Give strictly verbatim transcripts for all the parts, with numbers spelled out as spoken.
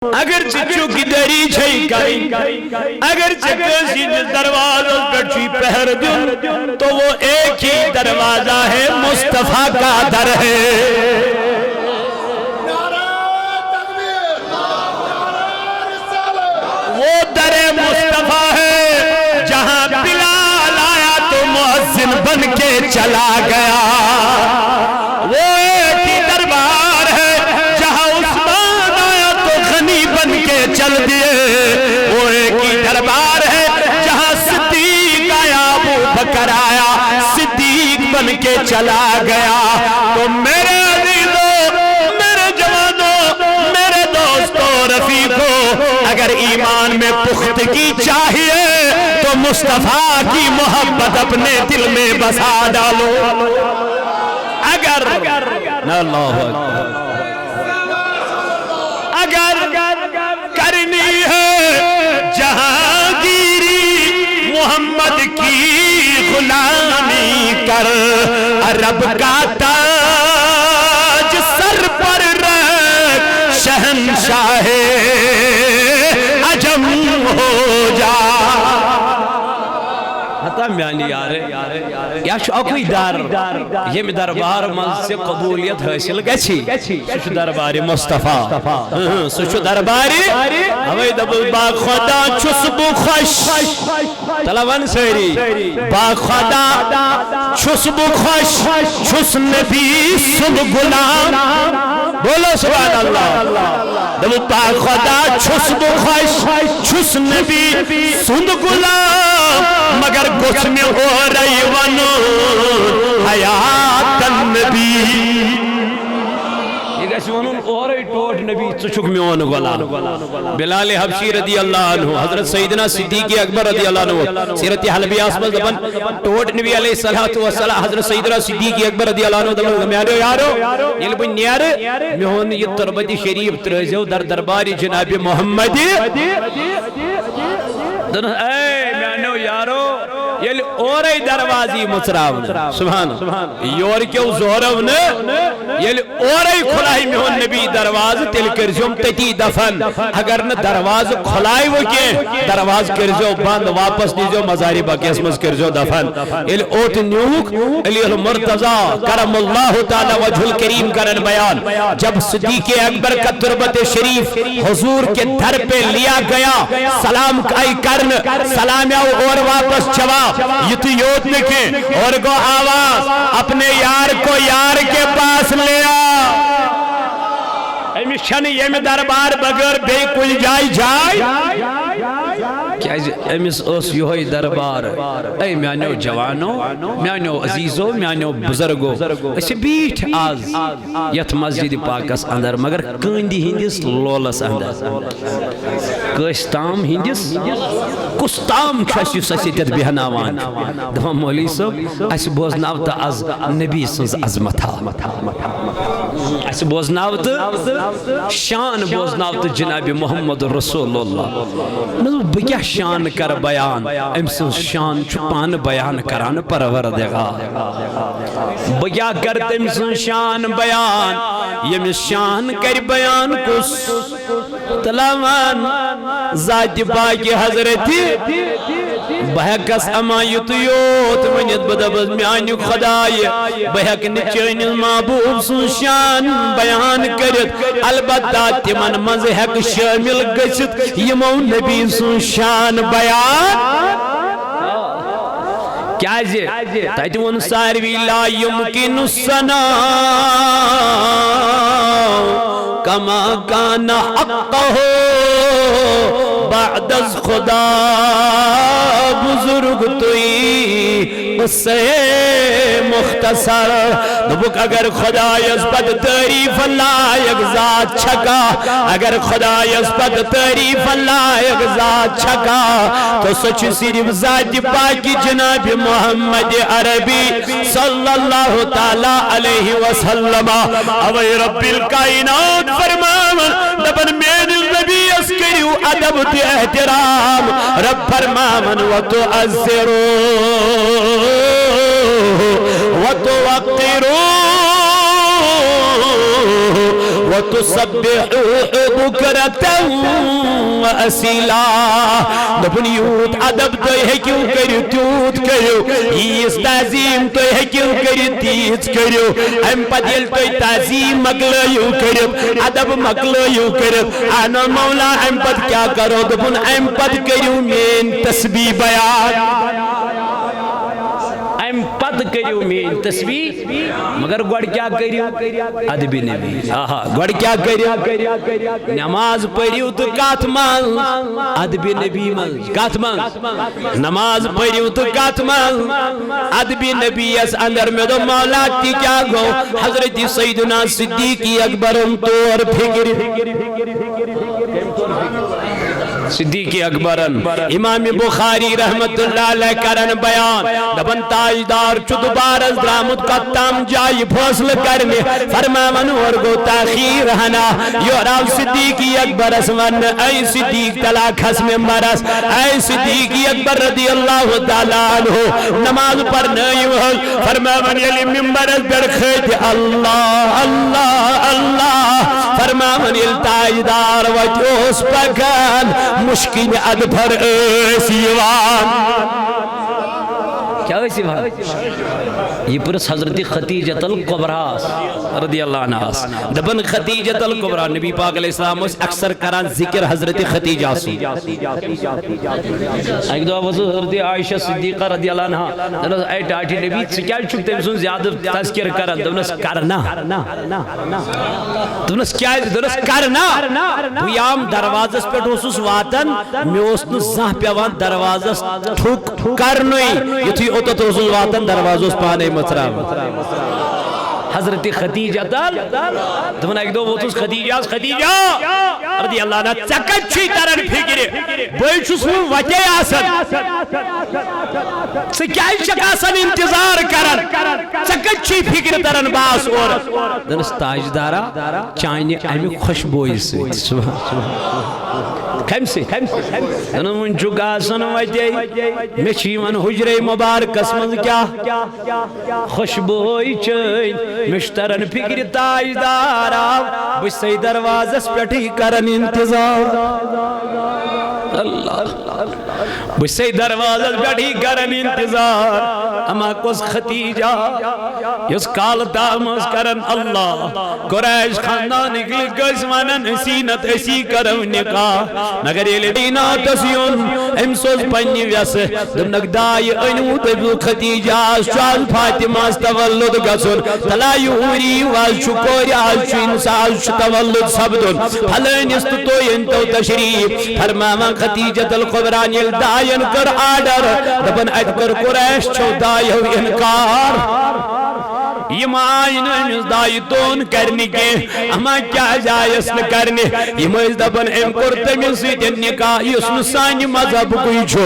اگر ژےٚ چوکیدٲری چھے کرٕنۍ، اگر ژےٚ کٲنٛسہِ ہٕنٛدِس دروازس پٮ۪ٹھ چھُے پہرٕ دیُن، تو وہ ایک ہی دروازہ ہے، مصطفیٰ کا در ہے۔ وہ در مصطفیٰ ہے، جہاں بلال آیا تو مؤذن بن کے چلا گیا۔ وہ ایک ہی دربار ہے، جہاں عثمان آیا تو غنی بن کے چل دیے۔ وہ ایک ہی دربار ہے، جہاں صدیق آیا، ابو بکر آیا، صدیق بن کے چلا گیا۔ تو میرے عزیزوں، میرے جوانوں، میرے دوستوں، رفیقوں، اگر ایمان میں پختگی چاہیے تو مصطفیٰ کی محبت اپنے دل میں بسا ڈالو۔ اگر، اللہ اکبر، اگر کرنی ہے جہانگیری، محمد کی غلامی کر، عرب کا تاج سر پر رکھ، شہنشاہ عجم ہو جا۔ ہتا میانی یار، یا چھُ اکُے در، ییٚمہِ دربار منٛز ژےٚ قبولیت حٲصِل گژھی، سُہ چھُ دربارِ مصطفیٰ۔ اۭں، سُہ چھُ دربارِ، اوے دوٚپُس، با خۄدا چھُس بہٕ خۄش۔ تَلہ وَن سٲری، با خۄدا چھُس بہٕ خۄش، چھُس نبی سُنٛد غلام۔ بولو سبحان اللہ۔ دوٚپُن، پاک خۄدا چھُس بہٕ خۄش، چھُس نبی سُنٛد غلام، مگر گوٚژھ مےٚ اورَے وَنُن حیات النبی۔ یہِ گژھِ وَنُن اورَے ٹوٹھ نبی، ژٕ چھُکھ میون غلام۔ بلال حبشی رضی اللہ عنہ، حضرت سیدنا صدیق اکبر رضی اللہ عنہ، سیرت حلبیہ منٛز دَپان، ٹوٹھ نبی علیہ الصلوۃ والسلام، حضرت سیدنا صدیق اکبر رضی اللہ عنہ دَپان، میانیو یارو، ییٚلہِ بہٕ نیرٕ، میون یہِ تربت شریف ترٲزیو در دربار جناب محمد۔ دوٚپنَس، اے میانیو یارو، ییٚلہِ اورَے دروازٕ یی مٕژراونہٕ، سبحان اللہ، یورٕ کیو زورو نہٕ، ییٚلہِ اورَے کھُلایہِ میون نبی دروازٕ، تیٚلہِ کٔرۍزیوم تٔتی دفن۔ اگر نہٕ دروازٕ کھُلایہِ وۄنۍ کینٛہہ، دروازٕ کٔرۍزیو بنٛد، واپس نیٖزیو مزارِ بقیس منٛز کٔرۍزیو دفن۔ ییٚلہِ اوٚت نیوٗکھ علی المرتضیٰ کرم اللہ تعالیٰ وجہ الکریم کرن بیان، جب صدیق اکبر کا تربت شریف حضور کے در پہ لیا گیا، سلام آئی کرن، سلام آؤ اور واپس جواب، یُتُے یوت نہٕ کینٛہہ، اور گو آواز، اپنے یار کو یار کے پاس لے آ۔ أمِس چھَنہٕ ییٚمہِ دربار بغٲر بیٚیہِ کُنہِ جایہِ جاے۔ کیٛازِ أمِس اوس یِہوٚے دربار۔ اے میٛانیو جوانو، میٛانیو عزیٖزو، میٛانیو بُزرگو، أسۍ چھِ بیٖٹھۍ آز یَتھ مسجدِ پاکَس اندر، مگر کٲنٛدِ ہِنٛدِس لولَس اندر۔ کٲنٛسہِ تام ہِنٛدِس، کُس تام چھُ اَسہِ یُس اَسہِ ییٚتٮ۪تھ بیٚہناوان چھُ؟ دَپان، مولوی صٲب، اَسہِ بوزناو تہٕ از نبی سٕنٛز عظمت ہا۔ اَسہِ بوزناو تہٕ شان بوزناو تہٕ جناب محمد رسول اللہ۔ مےٚ دوٚپ، بہٕ کیٛاہ شان کرٕ بیان؟ أمۍ سٕنٛز شان چھُ پانہٕ بیان کران پروردگار۔ بہٕ کیٛاہ کرٕ تٔمۍ سٕنٛز شان بیان؟ ییٚمِس شان کرِ بیان کُس؟ تلاوان ذاتِ پاکِ حضرتِ۔ بہٕ ہٮ۪کس اما یُتُے یوت ؤنِتھ، بہٕ دَپس، میٛانہِ خۄدایہِ، بہٕ ہٮ۪کہٕ نہٕ چٲنِس محبوٗب سُنٛد شان بیان کٔرِتھ، البتہ تِمن منٛز ہٮ۪کہٕ شٲمِل گٔژھِتھ یِمو نبی سُنٛد شان بیان۔ کیٛازِ؟ تَتہِ ووٚن ساروی، لا یمکن الثناء کما کان حقہ بعد از خدا بزرگ توئی۔ قصہ مختصر۔ دوٚپُکھ، اگر خۄدایس پتہٕ تعریٖف لایق ذات چھکا، اگر خۄدایس پتہٕ تعریٖف لایق ذات چھکا، تو سۄ چھِ صرف ذاتِ پاکِ جناب محمد عربی صلی اللہ تعالیٰ علیہ وسلم۔ اوے رب الکائنات فرماون، دپن، میٲنِس نبیَس کٔرِو ادب تہٕ احترام۔ رب فرماون، وتعزروہ وتوقروہ وتسبحوه بكرة وأصيلا۔ دوٚپُن، یوٗت ادب تُہۍ ہیٚکِو کٔرِو، تیوٗت کٔرِو۔ ییٖژ تعظیٖم تُہۍ ہیٚکِو کٔرِتھ، تیٖژ کٔرِو۔ اَمہِ پتہٕ ییٚلہِ تُہۍ تعظیٖم مۄکلٲیِو کٔرِتھ، ادب مۄکلٲیِو کٔرِتھ، اَنو مولا، اَمہِ پتہٕ کیٛاہ کرو؟ دوٚپُن، اَمہِ پتہٕ کٔرِو میٲنۍ تسبیح بیان۔ اَمہِ پتہٕ کٔرِو میٲنۍ تسبیح، مگر گۄڈٕ کیٛاہ کٔرِو؟ ادبِ نبی۔ آہا، گۄڈٕ کیٛاہ کٔرِو؟ نماز پٔرِو تہٕ کتھ منٛز؟ ادبِ نبی منٛز۔ کتھ منٛز؟ نماز پٔرِو تہٕ کتھ منٛز؟ ادبِ نبی یس اندر۔ مےٚ دوٚپ، مولا، تہِ کیٛاہ گوٚو؟ حضرت سیدنا صدیق اکبرن تور فکرِ۔ صدیق اکبرن، امام بخاری رحمت اللہ علیہ کرن بیان، دپان، تاجدار چھُ دوبارس درامُت کتھ تام جایہِ فٲصلہٕ کرنہِ، فرماوان، اور گوٚو تاخیر ہنا۔ یورٕ آو صدیق اکبرس وننہٕ، اے صدیق، تلا کھس ممبرس، اے صدیق اکبر رضی اللہ تعالیٰ عنہ، نماز پرنٲیِو حظ۔ فرماوان، ییٚلہِ ممبرس پٮ۪ٹھ کھٔتۍ، اللہ، اللہ، اللہ۔ فرماوان، ییٚلہِ تاجدار وتہِ اوس پکان، مُشکِنہِ ادفر ٲسۍ یِوان۔ کیٛاہ ٲسۍ یِوان؟ یہِ پرٛژھ حضرت خدیجۃ الکبریٰ رضی اللہ عنہاس۔ دپان، خدیجۃ الکبریٰ، نبی پاک علیہ السلام ٲسۍ اکثر کران ذکر حضرت خدیجہ سُنٛد۔ اکہِ دۄہ ؤژھٕس حضرت عائشہ صدیقہ رضی اللہ عنہا، دوٚپنس، اے ٹاٹھہِ نبی، ژٕ کیٛازِ چھُکھ تٔمۍ سُنٛد زیادٕ تذکر کران؟ دوٚپنس، کر نا۔ دوٚپنس، کیٛازِ؟ دوٚپنس، کر نا۔ بہٕ یام دروازس پٮ۪ٹھ اوسُس واتان، مےٚ اوس نہٕ زانٛہہ پٮ۪وان دروازس ٹھُک کرنُے۔ یُتھُے اوٚتتھ اوسُس واتان، دروازٕ اوس پانے مٕژراوان۔ حضرت خدیجہ تل، دوٚپُن، اکہِ دۄہ ووتُس خدیجہس، خدیجہ رضی اللہ عنہا، ژےٚ کتہِ چھُے تران فکرِ؟ بہٕ چھُس وۄنۍ وتے آسان۔ ژٕ کیٛازِ چھکھ آسان انتظار کران؟ ژےٚ کتہِ چھُے فکرِ تران؟ بہٕ آس اورٕ۔ دوٚپنس، تاجدارا، چانہِ امہِ خوشبویہِ سۭتۍ۔ سبحان۔ کمہِ سۭتۍ؟ دوٚپنس، وُنہِ چھُکھ آسان وتے۔ مےٚ چھُ یِوان حجرے مبارکس منٛز کیٛاہ؟ خوشبوے چٲنۍ، مےٚ چھُ تران فکرِ تاجدار آو، بہٕ چھسے دروازس پٮ۪ٹھٕے کران انتظار۔ اللہ، بہٕ چھسے دروازس پٮ۪ٹھٕے کران انتظار۔ اما کۄس خدیجہ، یۄس کالہٕ تام ٲس کران، اللہ، قریش خاندانٕکۍ لُکھ ٲسۍ ونان، أسی نتہٕ أسی کرو نکاح۔ مگر ییٚلہِ کائناتس یُن، أمۍ سوز پننہِ وٮ۪سہٕ، دوٚپنکھ، دایہِ أنِو تٔمِس خدیجہ، آز چھُ آز فاطمہ ہس تولد گژھُن۔ تلا یہِ اوٗری، آز چھُ کورِ، آز چھُ انسان، آز چھُ تولد سپدُن۔ فلٲنِس تہٕ تُہۍ أنۍتو تشریف۔ فرماوان خدیجہ الکبریٰ ہن ییٚلہِ داین کٔر آرڈر، دپان، اتہِ کٔر قریش چھو دایو انکار۔ یِم آیہِ نہٕ أمِس دایہِ دون کرنہِ کینٛہہ۔ اما کیٛازِ آیس نہٕ کرنہِ؟ یِم ٲسۍ دپان، أمۍ کوٚر تٔمِس سۭتۍ نکاح یُس نہٕ سانہِ مذہبکُے چھُ۔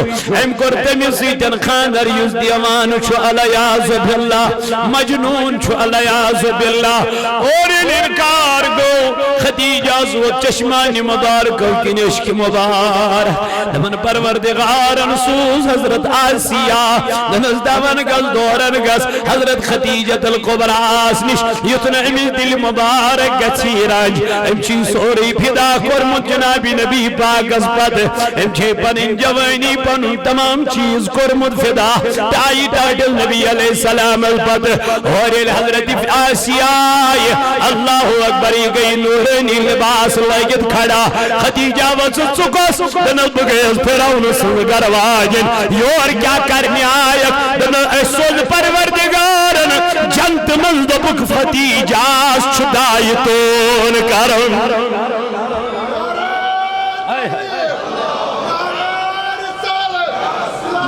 أمۍ کوٚر تٔمِس سۭتۍ خانٛدر یُس دیوانہٕ چھُ، العیاذ باللہ، مجنون چھُ، العیاذ باللہ۔ اور ییٚلہِ انکار گوٚو، خدیجہ ووت چشمانہِ مبارکو کِنۍ اشکہِ مبارک۔ دپان، پروردگارن سوز حضرت آسیہ۔ دپنس، دون گس، دورن گس حضرت خدیجہ الکبریٰ ہس نِش، یُتھ نہٕ أمِس دِلہِ مبارک گژھِ رنج۔ أمۍ چھُ سورُے فدا کوٚرمُت جناب نبی پاکس پتہٕ۔ أمۍ چھِ پنٕنۍ جوٲنی، پنُن تمام چیز کوٚرمُت فدا۔ ٹائی ٹاٹل نبی علیہ السلام پتہٕ۔ اور ییٚلہِ حضرت آسیہ آیہِ، اللہ اکبر، یہِ گٔیہِ نورٲنی لباس لٲگِتھ کھڑا۔ خدیجہ ؤژھٕس، ژٕ کۄس؟ دوٚپنس، بہٕ گٔیس فرعون سٕنٛز گرٕ واجٮ۪ن۔ یور کیٛاہ کرنہِ آیکھ؟ دوٚپنس، اسہِ سوز پروردگارن جنتہٕ منٛز، دوٚپُکھ، فتیجاہس چھُ دایہِ تون کرُن۔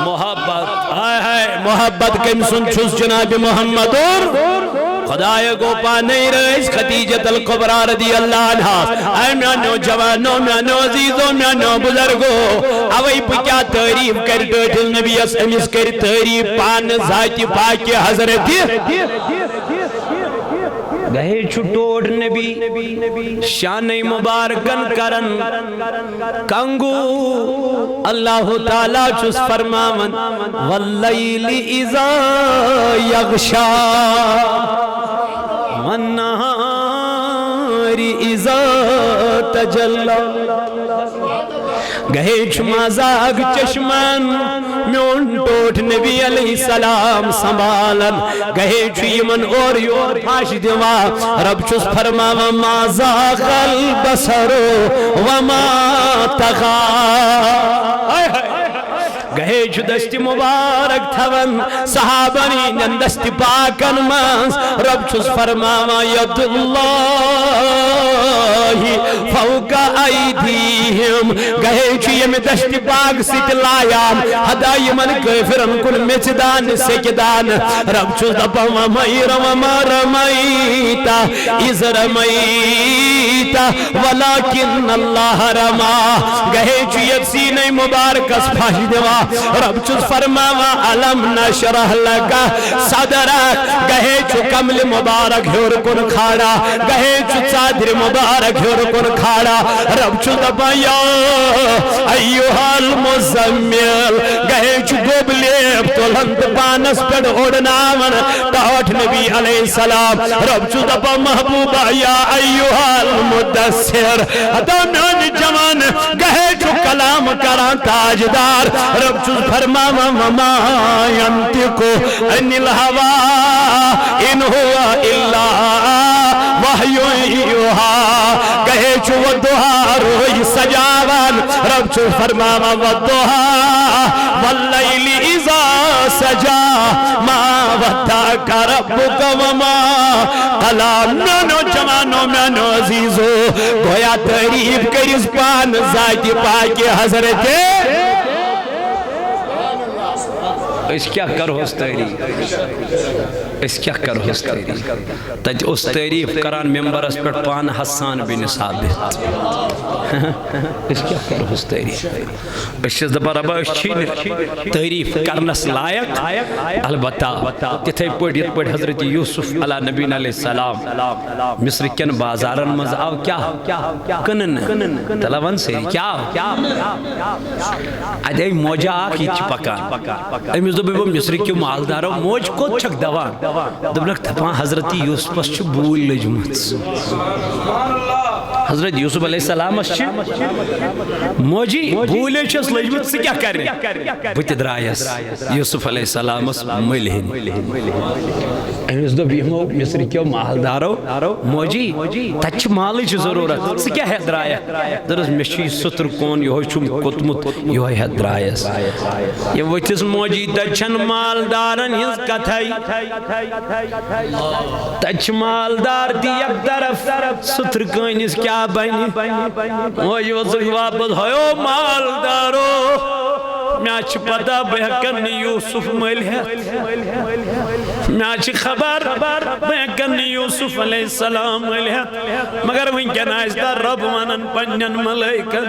محبت، ہائے ہائے، محبت کٔمۍ سُنٛد چھُس جناب محمد اور خدایہ گو پانے رئیس خدیجہ الکبریٰ رضی اللہ عنہا۔ اے میانیو جوانو، میانیو عزیزو، میانیو بزرگو، اوے بہٕ کیٛاہ تعریف کرِ ٹٲٹھِس نبیس، أمِس کرِ تعریف پانہٕ ذاتِ پاکہِ حضرتِ۔ گہے چھُ ٹوٹھ نبی شانَے مبارکن کرن کنگو۔ اللہ تعالیٰ چھُس فرماوان، واللیل اذا یغشا، والنہار تجلی۔ گہے چھُ مازاگ چشمن میون ٹوٹھ نبی علیہ السلام سنبھالان۔ گہے چھُ یِمن اورٕ یور پھش دِوان۔ رب چھُس فرماوان، "ما زاغ البصر وما طغی۔" ہائے ہائے۔ گہے چھُ دست مبارک تھاوان صحابن ہٕنٛدٮ۪ن دست پاکن منٛز۔ رب چھُس فرماوان، "ید اللہ فوق ایدیہم۔" گہے چھُ ییٚمہِ دست پاک سۭتۍ لایان ہدا یِمن کٲفرن کُن میٚژِ دانہٕ سیٚکہِ دانہٕ۔ رب چھُس دپان، "وما رم-، وما رمیت اذ رمیت ولکن اللہ رمی۔" گہے چھُ یتھ سینے مبارکس پھش دِوان۔ رب چھُس فرماوان، "الم نشرح لک صدرک۔" گہے چھُ کملہِ مبارک ہیوٚر کُن کھارا، گہے چھُ ژادرِ مبارک ہیوٚر کُن کھارا۔ رب چھُ دپان، "یا ایھا المزمل۔" گہے چھُ گوٚب لیب تُلان تہٕ پانس پٮ۪ٹھ اوٚڑناوان ٹاٹھ نبی علیہ السلام۔ رب چھُ دپان، "محبوبہ، یا ایھا المدثر۔" ہتا میانہِ جوان، گہے چھُ کلام کران تاجدار۔ رب چھُس فرماوان، "وما ینطق عن الہوی ان ھو الا وحی یوحی۔" گہے چھُ والضحی روے سجاوان۔ رب چھُ فرماوان، "والضحی واللیل اذا سجی ما ودعک ربک وما قلی۔" میانو جوانو، میانو عزیزو، گویا تعریف کٔرِس پان ذاتِ پاکِ حضرت۔ أسۍ کیٛاہ کرہوس تعریف؟ أسۍ کیٛاہ کرہوس تعریف؟ تتہِ اوس تعریف کران ممبرس پٮ۪ٹھ پانہٕ حسان بن ثابت۔ أسۍ کیٛاہ کرہوس تعریف؟ أسۍ چھِس دپان، ربا، أسۍ چھی نہٕ تعریف کرنس لایق، البتہ تِتھے پٲٹھۍ یِتھ پٲٹھۍ حضرت یوسف علی نبینا علیہ السلام مصر کٮ۪ن بازارن منٛز آو کیٛاہ کٕننہٕ؟ تلہ ون سٲری، کیٛاہ آو؟ اتہِ آیہِ موجہ اکھ، یہِ تہِ چھِ پکان۔ أمِس دوٚپ، "بہٕ مصرِ کیو مالدارو، موج کوٚت چھکھ دوان؟" دوٚپنکھ، دپان، "حضرت یوسفس چھِ بوٗلۍ لٔجمٕژ۔" حضرت یوسف علیہ السلامس چھِ موجی بوٗلۍ چھس لٔجمٕژ، ژٕ کیٛاہ کرِ؟ بہٕ تہِ درٛایس یوسف علیہ السلامس مٔلۍ ہٕنٛدۍ۔ أمِس دوٚپ یِمو مصرِ کیو مالدارو، "موجی، تتہِ چھِ مالٕچ ضروٗرت، ژٕ کیٛاہ ہٮ۪تھ درٛایکھ؟" دوٚپنس، "مےٚ چھُ یہِ سُترٕ کون، یِہوے چھُم کوٚتمُت، یِہوے ہٮ۪تھ درٛایس۔" یہِ ؤتھِس موجی، تتہِ چھنہٕ مالدارن ہٕنٛز کتھے۔ تتہِ چھِ مالدار تہِ یک طرف، سُترٕ کٲنِس کیٛاہ بنہِ؟ موج ؤژھٕکھ واپس، ہیو مالدارو، مےٚ چھِ پتہ بہٕ ہٮ۪کن نہٕ یوسف مٔلۍ ہٮ۪تھ۔ مےٚ چھِ خبر بہٕ ہٮ۪کن نہٕ یوسف علیہ السلام مٔلۍ ہٮ۪تھ۔ مگر وٕنکٮ۪ن آسہِ تہ رب ونان پننٮ۪ن ملائکن،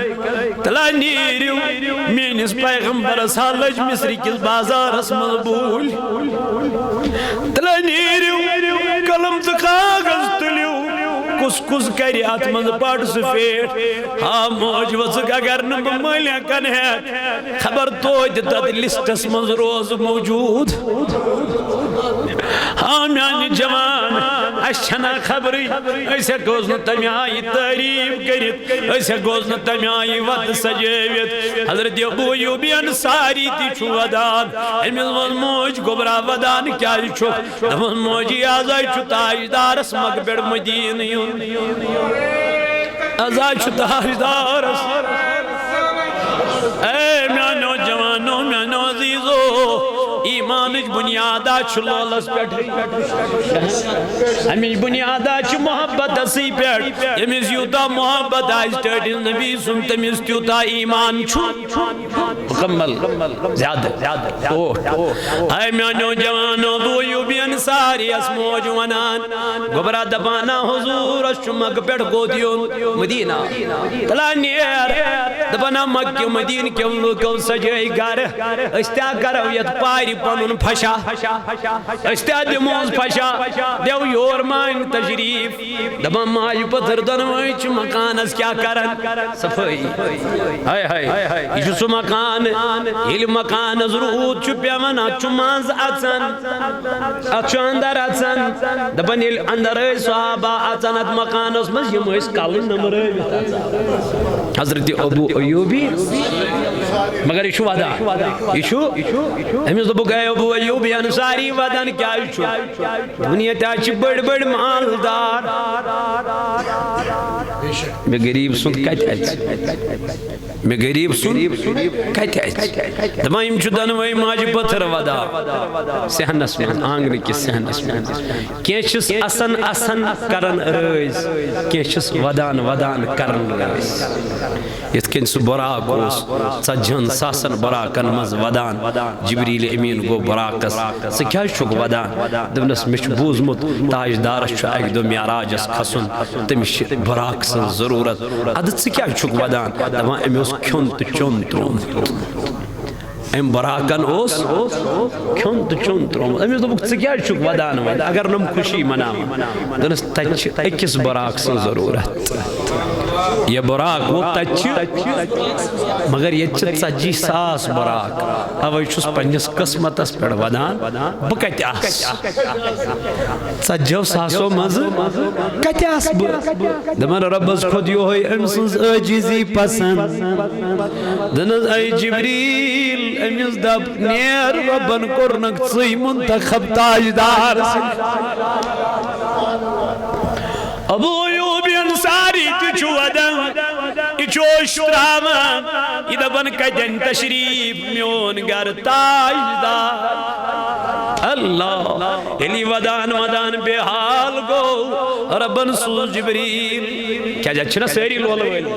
تلا نیٖرِو میٲنِس پیغمبرس ہا لٔج مصرِ کِس بازارس منٛز بوٗلۍ۔ تلا نیٖرِو، قلم تہٕ کاغذ تُلِو، کُس کُس کرِ اتھ منٛز participate؟ ہا موج ؤژھٕکھ، اگر نہٕ بہٕ مٔلۍ ہٮ۪کن ہٮ۪تھ، خبر توتہِ تتھ لسٹس منٛز روزٕ موجود۔ ہا میانہِ جوان، اسہِ چھنہ خبرٕے، أسۍ ہٮ۪کوس نہٕ تمہِ آیہِ تعریف کٔرِتھ، أسۍ ہٮ۪کوس نہٕ تمہِ آیہِ وتہٕ سجٲوِتھ۔ حضرت ابو ایوب انصاری تہِ چھُ ودان۔ أمِس ووٚن، "موج گوٚبرا، ودان کیازِ چھُکھ؟" دوٚپُن، "موجی، از حظ چھُ تاجدارس مۄکھٕ پٮ۪ٹھ مدینہٕ یُن، از حظ چھُ تاجدارس۔" اے میانیو جوانو، میانیو عزیزو، ایمانٕچ بُنیاد ہا چھُ لولس پٮ۪ٹھٕے۔ امِچ بُنیاد ہا چھِ محبتسٕے پٮ۪ٹھ۔ ییٚمِس یوٗتاہ محبت آسہِ ٹٲٹھِس نبی سُنٛد، تٔمِس تیوٗتاہ ایمان چھُ مُکمل۔ زیادٕ۔ اوہ۔ اے میانیو جوانو، ابو ایوب انصاری یس موج ونان، گوٚبرا دپان، نہ، حضورس چھُ مکہ پٮ۪ٹھ کوٚت یُن؟ مدینہ۔ تلا نیر۔ دپان، مکہ مدینہ کیو لوکو سجٲے گرٕ، أسۍ تہِ کرو یتھ پارِ پنُن پھشا، أسۍ تہِ دِموس پھشا، دِو یور مانۍ تشریف۔ دپان، ماجہِ پٔتھر دۄنوے چھِ مکانس کیٛاہ کران؟ صفٲیی۔ ہاے ہاے، یہِ چھُ سُہ مکان، ییٚلہِ مکانس روٗد چھُ پٮ۪وان، اتھ چھُ منٛز اژان، اتھ چھُ اندر اژان۔ دپان، ییٚلہِ اندر ٲسۍ صحابہ اژان اتھ مکانس منٛز، یِم ٲسۍ کلہٕ نمرٲوِتھ اژان۔ حضرت ابو ایوبی، مگر یہِ چھُ ودان، یہِ چھُ، أمِس دوٚپُکھ، اے ابو ایوبی انصاری، ودان کیٛازِ چھُ؟ دُنیا تہِ حظ چھِ بٔڑۍ بٔڑۍ مالدار، مےٚ غریٖب سُنٛد کتہِ اژِ؟ مےٚ غریٖب سُنٛد کتہِ اژِ؟ دپان، یِم چھِ دۄنوَے ماجہِ پٔتھر ودان صحنس منٛز، آنگنہٕ کِس صحنس منٛز۔ کینٛہہ چھِس اسان اسان کران رٲزۍ، کینٛہہ چھِس ودان ودان کران رٲزۍ۔ یِتھ کٔنۍ سُہ براق اوس ژتجی ہن ساسن براقن منٛز ودان، جبریل امین گوٚو براقس، "ژٕ کیٛازِ چھُکھ ودان؟" دوٚپنس، "مےٚ چھُ بوٗزمُت، تاجدارس چھُ اکہِ دۄہ معراجس کھسُن، تٔمِس چھِ براق سٕنٛز ضروٗرت۔ ادٕ ژٕ کیٛازِ چھُکھ ودان؟" دپان، أمۍ اوس کھیوٚن تہٕ چیوٚن ترٛوومُت۔ أمۍ براقن اوس کھیوٚن تہٕ چیوٚن ترٛوومُت۔ أمِس دوٚپُکھ، "ژٕ کیٛازِ چھُکھ ودان وۄنۍ، اگر نہٕ یِم خوشی مناوان؟" دوٚپنس، "تتہِ چھِ أکِس براق سٕنٛز ضروٗرت۔ یہِ براق ووت، تتہِ چھِ۔" مگر ییٚتہِ چھِ ژتجی ساس براق، اوے چھُس پننِس قسمتس پٮ۪ٹھ ودان، بہٕ کتہِ آسہٕ؟ ژتجیو ساسو منٛزٕ کتہِ آسہٕ بہٕ؟ دپان، رۄبس کھوٚت یِہوے أمۍ سٕنٛز عٲجزی پسنٛد۔ دوٚپنس، اے جبریل، أمِس دپ، نیر، رۄبن کوٚرنکھ ژٕے منتخب تاجدار۔ ابو ایوب انصاری تہِ چھُ ودان، یہِ چھُ اوٚش تراوان، یہِ دپان، کتٮ۪ن تشریف میون گرٕ تاجدار۔ اللہ، ییٚلہِ یہِ ودان ودان بے حال گوٚو، رۄبن سوٗز جبریل۔ کیٛازِ اَتہِ چھِنہ سٲری لولہٕ وٲلۍ؟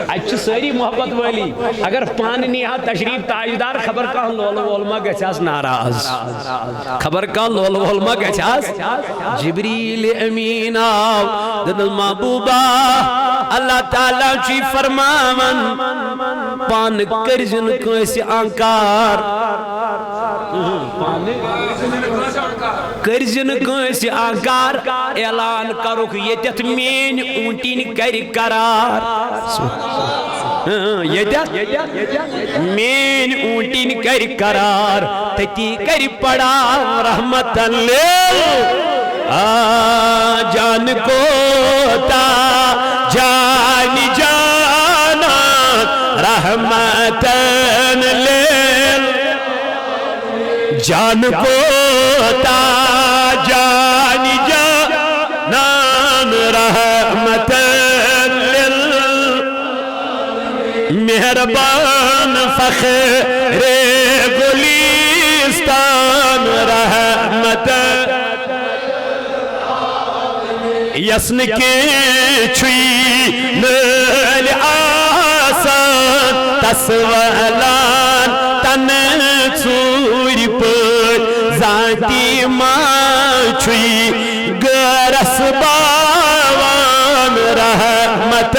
اَتہِ چھِ سٲری محبت وٲلی۔ اگر پانہٕ نی ہا تشریف تاجدار، خبر کانٛہہ لولہٕ وول ما گژھِ ہس ناراض؟ خبر کانٛہہ لولہٕ وول ما گژھِ ہس؟ جبریل امین آو، دوٚپنس، محبوبا، اللہ تعالیٰ چھُے فرماوان، پانہٕ کٔرزِ نہٕ کٲنٛسہِ انکار۔ کٔرزِ نہٕ کٲنٛسہِ انکار، اعلان کرُکھ ییٚتٮ۪تھ میٲنۍ اوٗنٹِنۍ کرِ قرار۔ اۭں، ییٚتٮ۪تھ میٲنۍ اوٗنٹِنۍ کرِ قرار، تٔتی کرِ پڑاو رحمتن لِل۔ آ، جان کوتا جان جانا رحمتن لِل۔ جان کوتا جان جانان رحمتن لِل۔ مہربان فخر گُلِستان رحمت، یس نہٕ کینٛہہ چھُے نٲلۍ آسان، تس ولان تنہٕ ژوٗرِ پٲٹھۍ، زانتی ما چھُے غٲرس باوان رحمت۔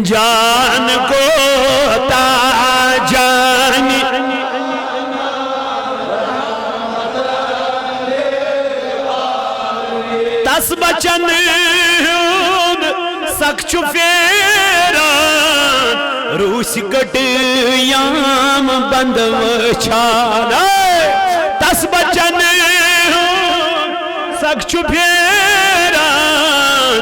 جان کوتا جان، تس بچن ہُنٛد سک چھُ پھیران، روٗسۍ کٔٹیام بند وٕچھان۔ تس بچن ہُنٛد سک چھُ پھیران،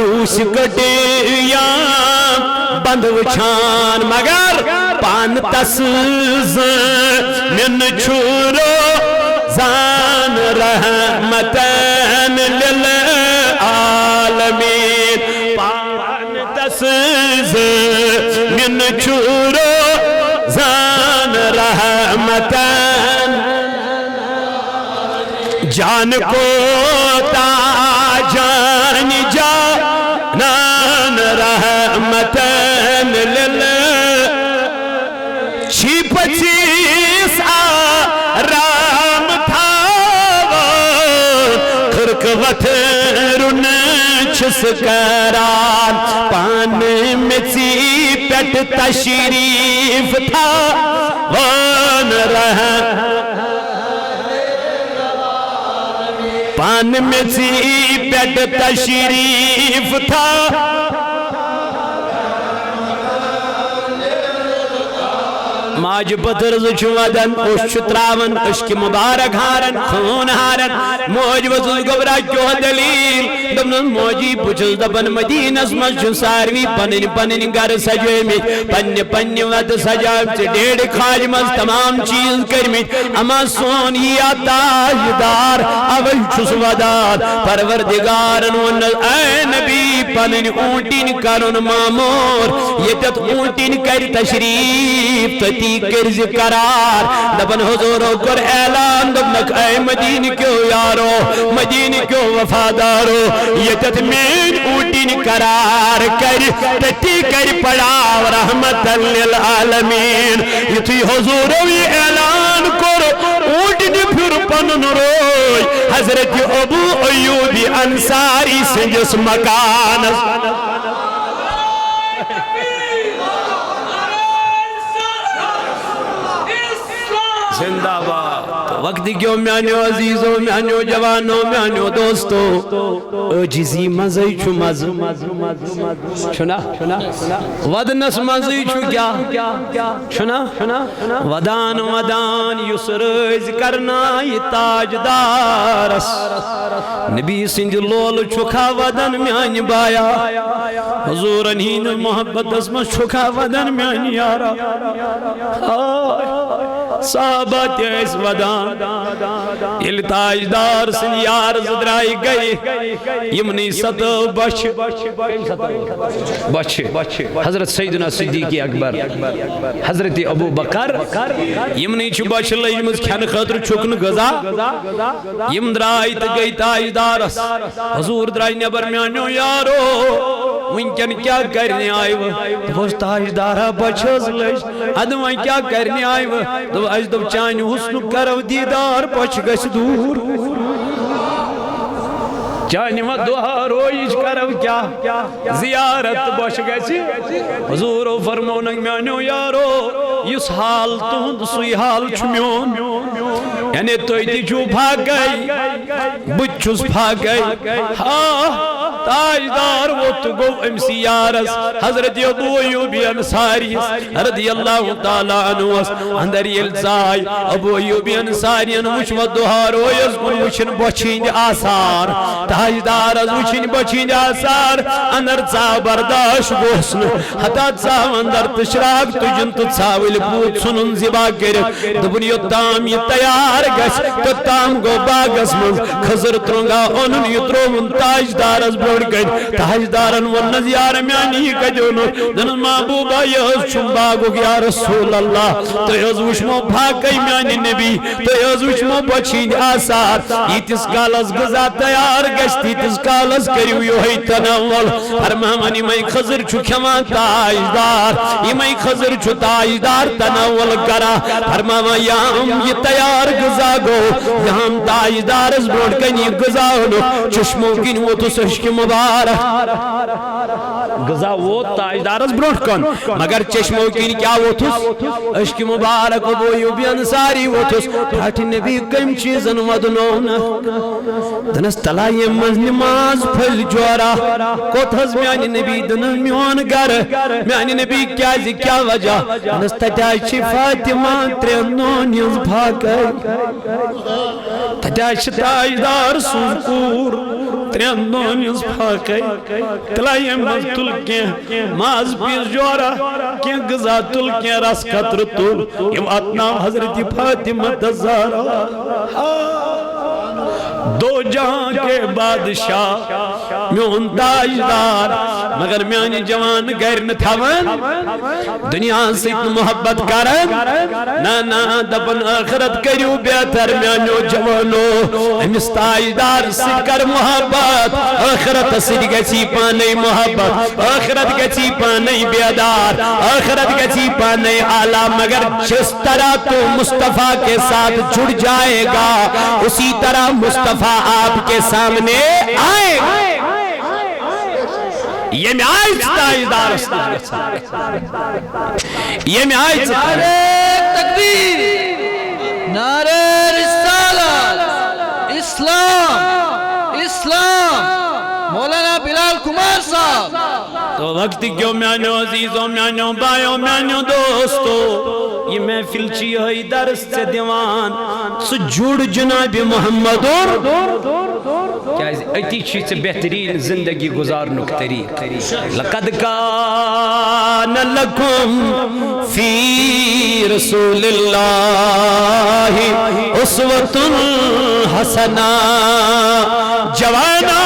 روٗسۍ کٔٹیام بند وٕچھان، مگر پان تس زٲنِتھ چھُ روزان رحمتن للعالمین۔ پان تس زٲنِتھ چھُ روزان رحمتن۔ جان کوتا جان جانان رحمتن لل، چھی پچیس آرام تھاوان، خرک وتھرُن چھُس کران۔ میٚژِ پٮ۪ٹھ تشریٖف تھاوان رحم۔ پانہٕ میٚژِ پٮ۪ٹھ تشریٖف تھاو۔ ماجہِ پٔتٕر زٕ چھِ وَدان، اوٚش چھُ ترٛاوان، أشکہِ مُبارک ہاران، خوٗن ہاران۔ موج ؤژھٕس گوٚبرا، کیٛاہ دٔلیٖل؟ دوٚپنَس، موجی، بہٕ چھُس دَپان، مدیٖنَس منٛز چھِ ساروی پَنٕنۍ پَنٕنۍ گَرٕ سَجٲومٕتۍ، پننہِ پننہِ وَتہٕ سجاومژٕ، ڈیڈِ کھاجہِ منٛز تمام چیٖز کٔرمٕتۍ، اما سون یی تاجدار، اوے چھُس ودان۔ پروردگارن ووٚننس، اے نبی، پنٕنۍ اوٗنٹِنۍ کرُن معمور، ییٚتٮ۪تھ اوٗنٹِنۍ کرِ تشریٖف، تٔتی کٔرزِ قرار۔ دپان حضورو کوٚر اعلان، دوٚپنکھ، اے مدیٖنہٕ کیو یارو، مدیٖنہٕ کیو وفادارو، ییٚتٮ۪تھ میٲنۍ اوٗنٹِنۍ قرار کرِ، تٔتی کرِ پڑاو رحمت للعالمین۔ یُتھُے حضورو یہِ اعلان کوٚر، اوٗنٹنہِ پھیُر پنُن روے حضرت ابو ایوب انصاری سٕنٛدِس مکانس۔ زندہ باد۔ وقت کیو میانیو عزیزو، میانیو جوانو، میانیو دوستو، عاجزی منٛزٕے چھُ مزٕ۔ چھُنا؟ ودنس منٛزٕے چھُ کیٛاہ؟ چھُنا؟ ودان ودان یُس رٲضۍ کرنایہِ تاجدارس، نبی سٕنٛدِ لولہٕ چھُکھا ودان میانہِ بایا؟ حضوٗرن ہٕنٛدِ محبتس منٛز چھُکھا ودان میانہِ یارا؟ آے، صحابہ تہِ ٲسۍ ودان۔ ییٚلہِ تاجدار سٕنٛدۍ یار زٕ درٛاے گٔے، یِمنٕے ستٲو بۄچھِ۔ بۄچھِ۔ حضرت سیدنا صدیق اکبر، حضرت ابو بکر، یِمنٕے چھِ بۄچھِ لٔجمٕژ، کھٮ۪نہٕ خٲطرٕ چھُکھ نہٕ غذا۔ یِم درٛاے تہٕ گٔے تاجدارس۔ حضوٗر درٛاے نٮ۪بر، میٛانیو یارو، وٕنکٮ۪ن کیٛاہ کرنہِ آیوٕ؟ دوٚپُس، تاجدارا، بۄچھِ حظ لٔج۔ ادٕ وۄنۍ کیٛاہ کرنہِ آیوٕ؟ دوٚپ، اَسہِ دوٚپ، چانہِ حُسنُک کرو دیٖدار، بۄچھِ گژھِ دوٗر۔ چانہِ وۄنۍ دُعا رویِچ کرو کیٛاہ؟ زیارت بۄچھِ گژھِ۔ حضوٗرو فرموونکھ، میٛانیو یارو، یُس حال تُہُنٛد، سُے حال چھُ میون۔ یعنی تُہۍ تہِ چھِو فاقے، بہٕ تہِ چھُس فاقے۔ ہا، تاجدار ووت تہٕ گوٚو أمسٕے یارس، حضرت ابو ایوب انصاری رضی اللہ تعالیٰ عنہس اندر ییٚلہِ ژاے۔ ابو ایوب انصارین وُچھ وۄنۍ دُہارویس کُن، وُچھِن بۄچھِ ہٕنٛدۍ آثار، تاجدارس وُچھِن بۄچھِ ہٕنٛدۍ آثار۔ اندر ژاو، برداشت گوٚوس نہٕ۔ ہتا ژاو اندر تہٕ شراک تُجُن تہٕ ژھاوٕلۍ پوٗت ژھُنُن ذبح کٔرِتھ۔ دوٚپُن، یوٚتام یہِ تیار گژھِ، توٚتام گوٚو باغس منٛز۔ خضر ترٛونٛگا اونُن، یہِ ترٛووُن تاجدارس برٛونٛٹھ کنہِ۔ تاجدارن ووٚننس، یار میٛانہِ، یہِ کتہِ اوٚنُتھ؟ دوٚپنس، محبوبا، یہِ حظ چھُم باغُک، یا رسول اللہ۔ تُہۍ حظ وُچھمو فاقے میٛانہِ نبی، تُہۍ حظ وُچھمو بۄچھِ ہٕنٛدۍ آثار۔ ییٖتِس کالس غذا تیار گژھِ، تیٖتِس کالس کٔرِو یِہوٚے تناول۔ فرماوان، یِمے خضر چھُ کھٮ۪وان تاجدار، یِمے خضر چھُ تاجدار تناول کران۔ فرماوان، یام یہِ تیار غذا گوٚو، یام تاجدارس برٛونٛٹھ کنہِ یہِ غذا اوٚنُکھ، چشمو کِنۍ ووتُس اشکہِ مبارک۔ غذا ووت تاجدارس برٛونٛٹھ کُن، مگر چشمو کِنۍ کیٛاہ ووتُس؟ اشکہِ مبارک۔ ابو ایوب انصاری ووتُس، ٹھاٹھِ نبی کمہِ چیٖزن ودنوونکھ؟ دنس تلایہِ منٛز نماز پھٔلۍ جورا۔ کوٚت حظ میٛانہِ نبی؟ دنس میون گرٕ۔ میٛانہِ نبی کیٛازِ، کیٛاہ وجہ؟ دنس تتہِ حظ چھِ فاطمہ ترٛٮ۪ن دۄہن ہٕنٛز فاقے۔ تتہِ حظ چھِ تاجدار سٕنٛز کوٗر ترٛٮ۪ن دۄہن ہٕنٛز فاقے۔ تلایہِ منٛز تُل کینٛہہ ماز پیٖس جورا، کینٛہہ غذا تُل، کینٛہہ رس قطرٕ تُل۔ یِم واتناو حضرت فاطمہ الزہرا۔ دو جہاں کے بادشاہ، میون تاجدار، مگر میانہِ جوان گرِ نہٕ تھاوان، دُنیاہس سۭتۍ نہٕ محبت کران۔ نہ، نہ، دپان ٲخرت کٔرِو بہتر میانیو جوانو، أمِس تاجدار سۭتۍ کر محبت، ٲخرت سۭتۍ گژھی پانے محبت، ٲخرت گژھی پانے بیدار، ٲخرت گژھی پانے اعلیٰ۔ مگر جس طرح تو مصطفیٰ کے ساتھ جڑ جائے گا، اسی طرح مصطفیٰ آپ کے سامنے آئے گا۔ ییٚمہِ آیہِ ژٕ تاجدارس نِش گژھان، ییٚمہِ آیہِ ژٕ نعرہ تکبیر، نعرہ رسالت، اسلام، اسلام، مولانا بلال کمار صاحب۔ تو وقت کیوں میانیو عزیزوں، میانیو بایو، میانیو دوستو، یہ محفل چھ یہے درس ژےٚ دِوان۔ ژٕ جُڑ جناب محمد اور، کیازِ أتی چھی ژےٚ بہترین زندگی گزارنُک طریقہٕ۔ لقد کان لکم فی رسول اللہ اسوۃ حسنہ۔ جوانا،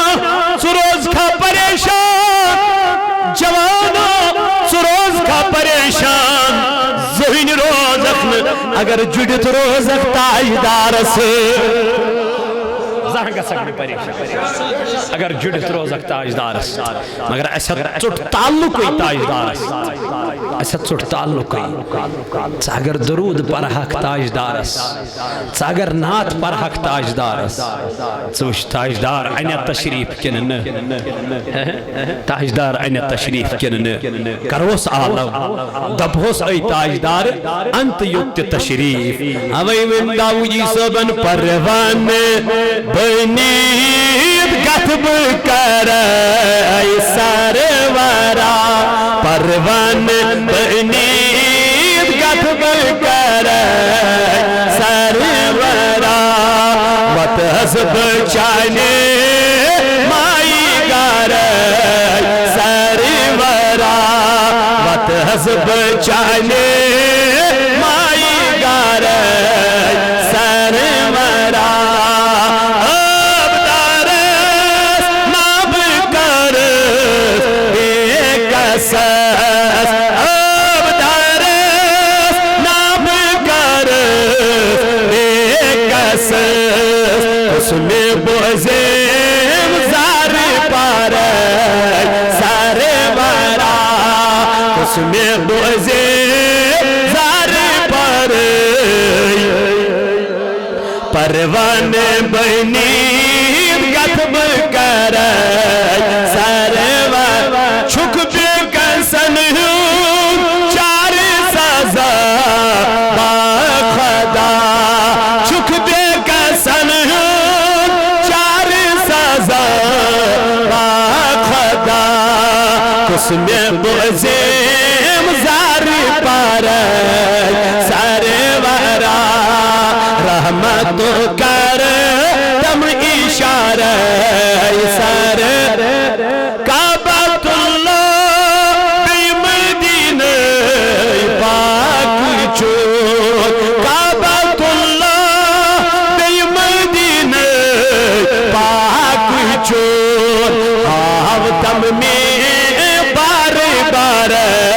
ژٕ روزکھا پریشان؟ جوانا، ژٕ روزکھا پریشان؟ زٕہٕنۍ روزکھ نہٕ، اگر جُڑِتھ روزکھ تاجدارس سۭتۍ۔ زانٛہہ گژھکھ نہٕ پریشان اگر جُڑِتھ روزکھ تاجدارس۔ مگر اسہِ ہا ژوٚٹ تعلقٕے تاجدارس، اسہِ ہا ژوٚٹ تعلقٕے۔ ژٕ اگر درود پرہکھ تاجدارس، ژٕ اگر نعت پرہکھ تاجدارس، ژٕ وٕچھ تاجدار انیا تشریف کِنہٕ نہٕ؟ تاجدار انیا تشریف کِنہٕ نہٕ؟ کروس عالم، دپہوس اے تاجدار، انت یوت تہِ تشریف۔ اوے ؤنۍ داوودی صٲبن، پروانہٕ بٔنِتھ گژھٕ بہٕ کرے سرورا، پروانہٕ بٔنِتھ گژھٕ بہٕ کرے سرورا، وتہٕ حسب چانہِ مائی گرے سرورا، وتہٕ حسب چانہِ مائی گرے سرورا۔ آبدارس نابر کرس بے کسس، آبدارس نابر کرس بے کسس، کُس مےٚ بوزیم زار پارے سرورا، کُس مےٚ بوزیم زار پارے۔ پروانہٕ بٔنِتھ گژھٕ بہٕ کرے سرورا، چھُکھ بے کسن ہُنٛد چارٕ سزا با خدا، چھُکھ بے کسن ہُنٛد چارٕ سزا با خدا، کُس مےٚ بوزیم زار پارے سرورا، رحمتُک